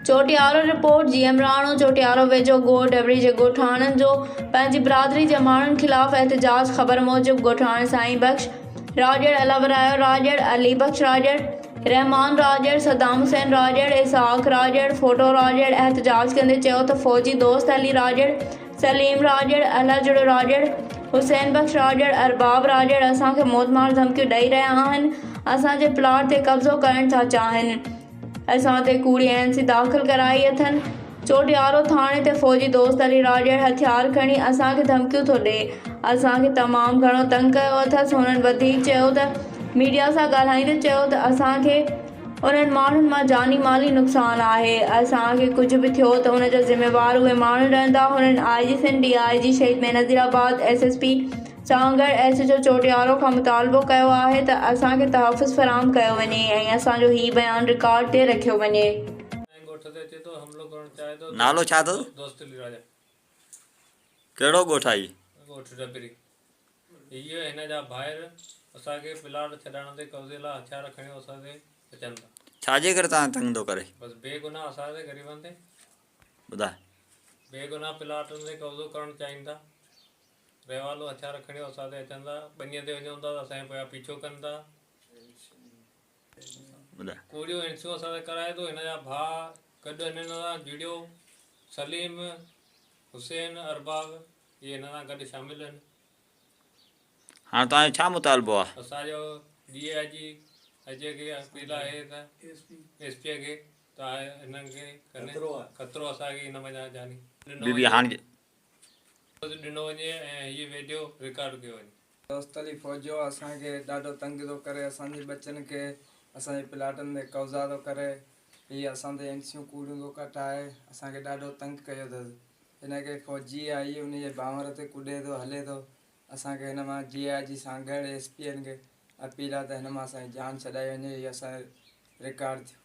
Chotiaro, report, G M Rano, Chotiaro ويجهو ڳوٺ ڊبري جي ڳوٺاڻن جو پنهنجي برادري جي ماڻهن خلاف احتجاج خبر موجب ڳوٺاڻن سائين بخش راڄڙ، الله ورايو راڄڙ، علي بخش راڄڙ، رحمان راڄڙ، صدام حسين راڄڙ، اسحاق راڄڙ، ڦوٽو راڄڙ احتجاج ڪندي چيو ته فوجي دوست علي راڄڙ، سليم راڄڙ، الله جڙيو راڄڙ، حسين بخش راڄڙ، ارباب راڄڙ اسان کي موتمار ڌمڪيون ڏئي رهيا آهن، اسان جي پلاٽ تي قبضو ڪرڻ ٿا چاهين. اسان تي ڪوڙي اين سي داخل ڪرائي اٿن. چوٽيارو ٿاڻي تي فوجي دوست علي راڄڙ هٿيار کڻي اسان کي ڌمڪيون ٿو ڏئي. اسان کي تمام گهڻو تنگ ڪيو اٿس. هنن وڌيڪ چيو ته ميڊيا سان ڳالهائيندي چيو ته اسان کي انهن ماڻهن مان جاني مالي نقصان آهي. اسان کي ڪجهه به ٿيو ته ان جا ذميوار اهي ماڻهو رهندا. هنن I G Sindh, D I G Shaheed Benazirabad, S S P Sanghar, S H O Chotiaro کان مطالبو ڪيو آهي ته اسان کي تحفظ فراهم ڪيو وڃي ۽ اسان جو هي بيان رڪارڊ تي رکيو وڃي. نالو ڇا اٿس؟ ڪهڙو ڳوٺ آهي؟ ڳوٺ ڊبري. هيء هن جا ڀائر اسان کي پلاٽ ڇڏائڻ تي قبضي لاء هٿيار کڻيو اسان تي اچن ٿا. ڇا جي ڪري توهان کي تنگ ٿو ڪري؟ بس بي گناهه اسان تي غريبن تي. ٻڌاء. بي گناهه پلاٽن تي قبضو ڪرڻ چاهين ٿا. رهوالو هٿيار کڻيو اسان تي اچن ٿا، ٻنيء تي وڃون ٿا ته اسان جي پويان پيڇو ڪن ٿا. ڪوڙيون اينسيون اسان تي ڪرائي ٿو. هن جا ڀاء گڏ هنن سان جڙيو، سليم، حسين، ارباب اهي هن سان گڏ شامل آهن. هاڻ توهان جو ڇا مطالبو آهي؟ اسان جو ڊي I جي اجي کي اپيل آهي ته ايس پي کي ته هنن کي خطرو اسان کي هن منجهان جاني ڏنو بي بي وڃي. هاڻ ڏنو وڃي ۽ هي ويڊيو رڪارڊ ڪيو وڃي. دوست علي فوجو اسان کي ڏاڍو تنگ ٿو ڪري اسان جي ٻچن کي اسان جي پلاٽن تي قبضا ٿو ڪري هي اسان تي اينسيون ڪوڙيون ٿو ڪٽائي اسان کي ڏاڍو تنگ ڪيو اٿس هن کي فوجي آهي ان جي ڀانور تي ڪڏي ٿو هلي ٿو اسان کي هن مان D I G Sanghar S P N کي اپيل آهي ته هن مان اسان جي جان ڇڏائي وڃي هي اسان رڪارڊ ٿيو.